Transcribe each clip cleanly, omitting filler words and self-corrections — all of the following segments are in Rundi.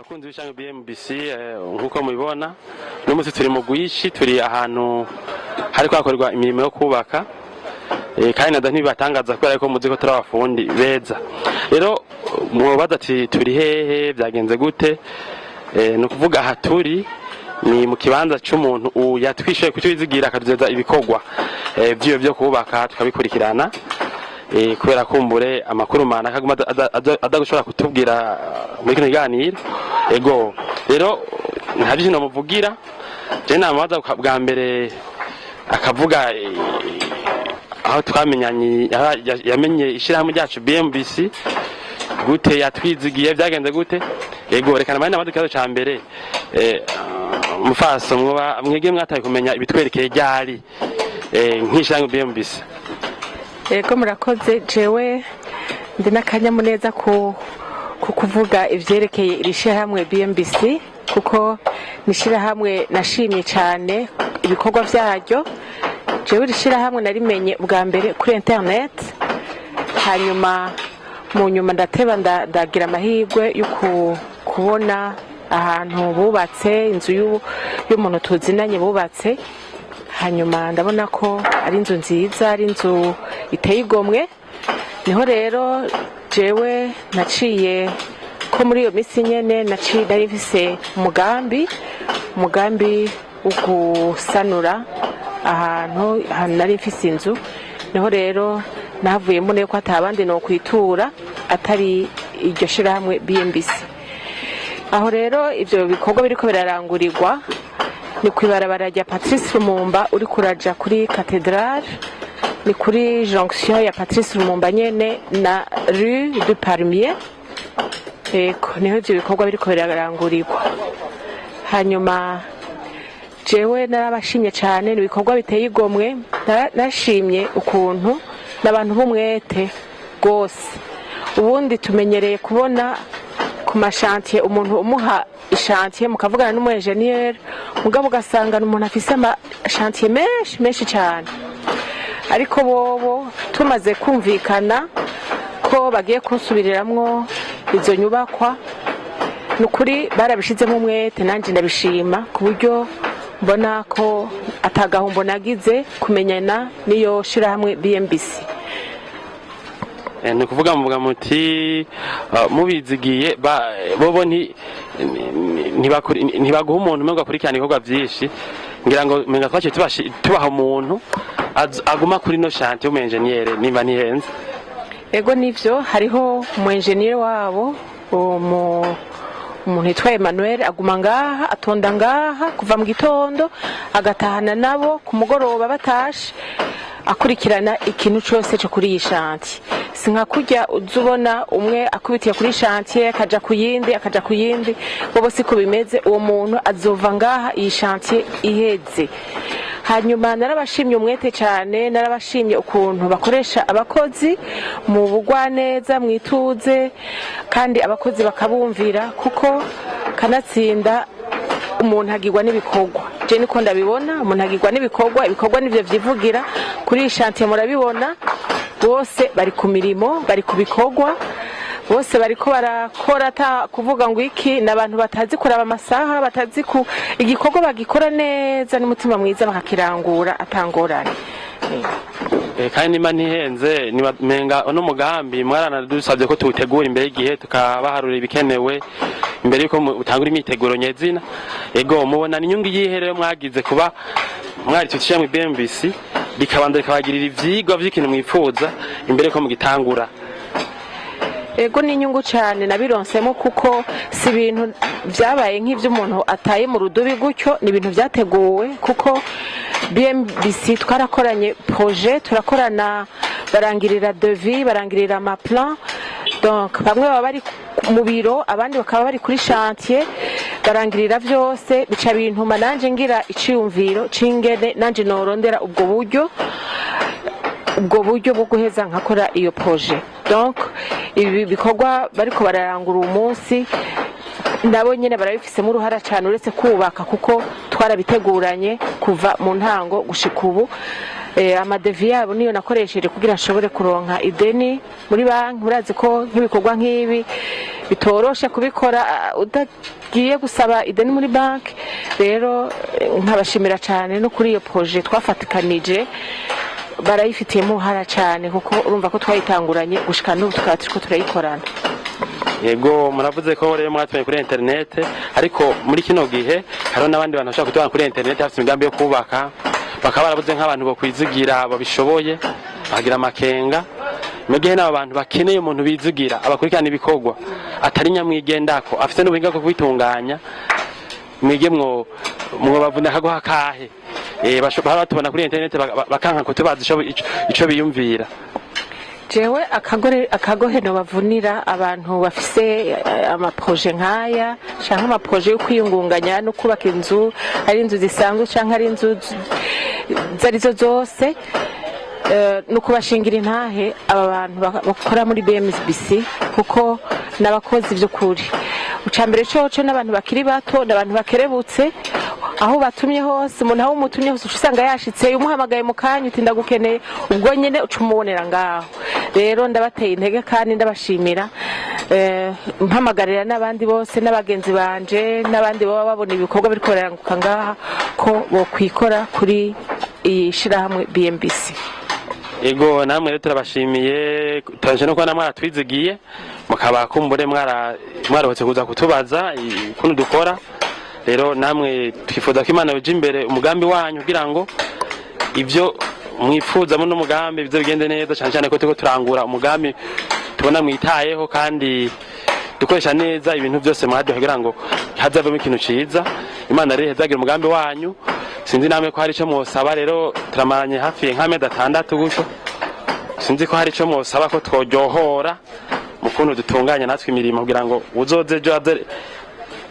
Abakunzi b'ishami BMBC, nk'uko mubibona, uno munsi turi mu Gwishi, turi ahantu hariko hakorerwa imirimo yo kubaka, kandi nada ntibibatangaza kubera ko muzi ko turi abafundi beza. Rero mwobaza ati: "Turi hehe? Byagenze gute?" Ni ukuvuga aha turi ni mu kibanza c'umuntu yatwishoye kutwizigira, akatuzeza ibikorwa vy'iyo vyo kubaka, tukabikurikirana, kubera kumbure amakuru mana akaguma adagushobora kutubwira muri kino kiganiro. Ego rero, nta vyinshi nomuvugira. Je namubaza bwa mbere akavuga aho twamenyanye, aho yamenye ishirahamwe ryacu BMBC gute, yatwizigiye byagenze gute. Ego, reka namane nabaza ikibazo ca mbere. Mufaso, mwoba mwege mwataye kumenya ibitwerekeye ryari nk'ishirahamwe BMBC? Yego, murakoze. Jewe ndi n'akanyamuneza ku kuvuga ivyerekeye iri shyirahamwe BMBC, kuko ni ishyirahamwe nashimye cyane ibikorwa vyaryo. Jewe iri shyirahamwe narimenye bwa mbere kuri internet, hanyuma mu nyuma ndateba ndagira amahirwe yo kubona ahantu bubatse inzu y'umuntu tuzinanye bubatse. Hanyuma ndabona ko ari inzu nziza, ari inzu iteye igomwe. Niho rero jewe naciye ko muri iyo minsi nyene naciye nari mfise umugambi wo gusanura ahantu nari mfise inzu. Niho rero nahavuye mbona ko atabandi no kwitura atari iryo shirahamwe BMBC. Aho rero ivyo bikorwa biriko birarangurirwa ni kw'ibarabara rya Patrice Lumumba, uri kuraja kuri cathédrale, ni kuri jonction ya Patrice Lumumba nyene na rue du Palmier. Ego, niho ivyo bikorwa biriko birarangurirwa. Hanyuma jewe narabashimye cyane, ni ibikorwa biteye igomwe. Nashimye ukuntu n'abantu b'umwete rwose. Ubundi tumenyereye kubona ku ma chantier umuntu umuha i chantier, mukavugana n'umu ingénieur, mugabo ugasanga ni umuntu afise ama chantier menshi menshi cyane. Ariko bobo tumaze kumvikana ko bagiye kunsubiriramwo izo nyubakwa, ni ukuri barabishizemo umwete, nanjye ndabishima, ku buryo mbona ko atagahombo nagize kumenyana n'iyo shirahamwe BMBC. Ni ukuvuga muvuga muti mubizigiye bobo ntibaguha umuntu umwe ngo akurikirane ibikorwa vyinshi. Ngira ngo menga twaciye tubaha umuntu aguma kuri no chantier, w'umu ingénieur, nimba ntihenze. Ego, nivyo, hariho umu ingénieur wabo, umuntu yitwa Emmanuel, aguma ngaha, atonda ngaha kuva mu gitondo, agatahana nabo ku mugoroba batashe, akurikirana ikintu cose co kuri iyi chantier. Si nka kurya uza ubona umwe akubitiye kuri chantier, akaja ku yindi, akaja ku yindi. Bobo siko bimeze. Uwo muntu azova ngaha iyi chantier iheze. Hanyuma narabashimye umwete cyane, narabashimye ukuntu bakoresha abakozi mu bugwaneza, mu ituze, kandi abakozi bakabumvira, kuko kanatsinda umuntu agirwa n'ibikorwa. Je niko ndabibona, umuntu agirwa n'ibikorwa, ibikorwa nivyo vyivugira. Kuri iyi chantier murabibona, bose bari ku mirimo, bari ku bikorwa, bose bariko barakora, ata kuvuga ngo iki. Ni abantu batazi kuraba amasaha, batazi ku igikorwa, bagikora neza n'umutima mwiza, bakakirangura atangorane. Kandi nimba ntihenze, menga uno mugambi mwaranadusabye ko tuwutegura imbere y'igihe, tukabaharura ibikenewe imbere yuko utangura imyiteguro nyezina. Ego, mubona ni inyungu iyihe rero mwagize kuba mwari tucisha mu BMBC, bikabanza bikabagirira ivyigwa vy'ikintu mwifuza imbere yuko mugitangura? Ego, ni inyungu cyane nabironsemo, kuko si ibintu byabaye nk'ibyo umuntu ataye mu rudubi gutyo, ni ibintu byateguwe, kuko BMBC twarakoranye projet, turakorana, barangirira devis, barangirira ama plan. Donc bamwe baba bari mu biro, abandi bakaba bari kuri chantier, barangirira byose. Bica bintuma nanje ngira iciyumviro c'ingene nanje norondera ubwo buryo bwo guheza nkakora iyo projet. Donc ibi bikorwa bariko bararangura uyu munsi, nabo nyene barabifisemo uruhara cyane, uretse kubaka, kuko twarabiteguranye kuva mu ntango gushika ubu. Ama devis yabo niyo nakoresheje kugira nshobore kuronka ideni muri banki. Murazi ko nk'ibikorwa nk'ibi Bitoroshe kubikora utagiye gusaba ideni muri banki. Rero nkabashimira cyane no kuri iyo projet twafatikanije, barayifitiyemo uruhara cyane, kuko urumva ko twayitanguranye gushika n'ubu tukaba turiko turayikorana. Yego, muravuze ko rero mwatumye kuri internet, ariko muri kino gihe hariho n'abandi bantu bashobora kutubona kuri internet bafite imigambi yo kubaka, bakaba barabuze nk'abantu bokwizigira babishoboye, bakagira amakenga. Mu gihe n'abo bantu bakeneye umuntu bizigira abakurikirana ibikorwa, atari nyamwigendako, afite n'ubuhinga bwo kubitunganya, mwige mwo mwobavuna akaguha kahe? Bashobora batubona kuri internet bakanka kutubaza ico biyumvira. Jewe akagohe nobavunira abantu bafise amaprojet nk'aya canke amaprojet yo kwiyungunganya no kubaka inzu, ari inzu zisanzwe canke ari inzu zarizo zose, ni ukubashingira intahe aba bantu bakora muri BMBC, kuko n'abakozi by'ukuri. Ucambere coco n'abantu bakiri bato, n'abantu bakerebutse. Aho batumye hose, umuntu aho umutumye hose uca usanga yashitse. Umuhamagaye mu kanya uti "Ndagukeneye", ubwo nyene uca umubonera ngaho. Rero ndabateye intege kandi ndabashimira, mpamagarira n'abandi bose, n'abagenzi banje n'abandi baba babona ibikorwa biriko biraranguka ngaha, ko bokwikora kuri iyi shirahamwe BMBC. Ego, namwe rero turabashimiye, turaje no kubona mwaratwizigiye, mukaba kumbure mwararuhutse kuza kutubaza ukuntu dukora. Rero namwe twifuza ko Imana yoja imbere umugambi wanyu, kugira ngo ibyo mwifuza muri umugambi bize bigende neza, cyane cyane ko turiko turangura umugambi tubona mwitayeho kandi dukoresha neza ibintu byose mwaduha kugira ngo hazavemo ikintu ciza. Imana rero ihezagira umugambi wanyu. Sinzi namwe ko hari ico mwosaba. Rero turamaranye hafi nk'amezi 6 gutyo, sinzi ko hari ico mwosaba ko tworyohora mu kuntu dutunganya natwe imirimo, kugira ngo uzoze ejo aze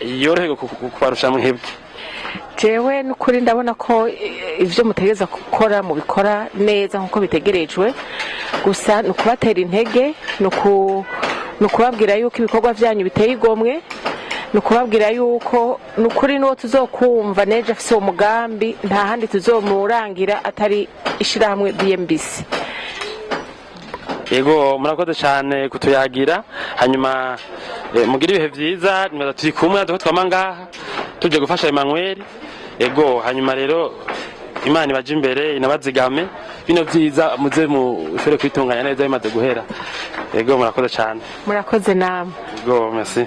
yoroherwe kubarusha mwebwe. Jewe n'ukuri ndabona ko ivyo mutegereza gukora mubikora neza nkuko bitegerejwe. Gusa ni ukubatera intege, ni ukubabwira yuko ibikorwa vyanyu biteye igomwe, ni ukubabwira yuko ni ukuri n'uwo tuzokumva nejo afise uwo mugambi, nta handi tuzomurangira atari ishirahamwe BMBC. Yego, murakoze cyane kutuyagira. Hanyuma mugire ibihe vyiza. Nibaza turi kumwe tuko twama ngaha tuje gufasha Emmanuel. Yego, hanyuma rero Imana ibaje imbere, inabazigame, bino vyiza muze mushobore kwitunganya neza bimaze guhera. Yego, murakoze cyane. Murakoze namwe. Yego, merci.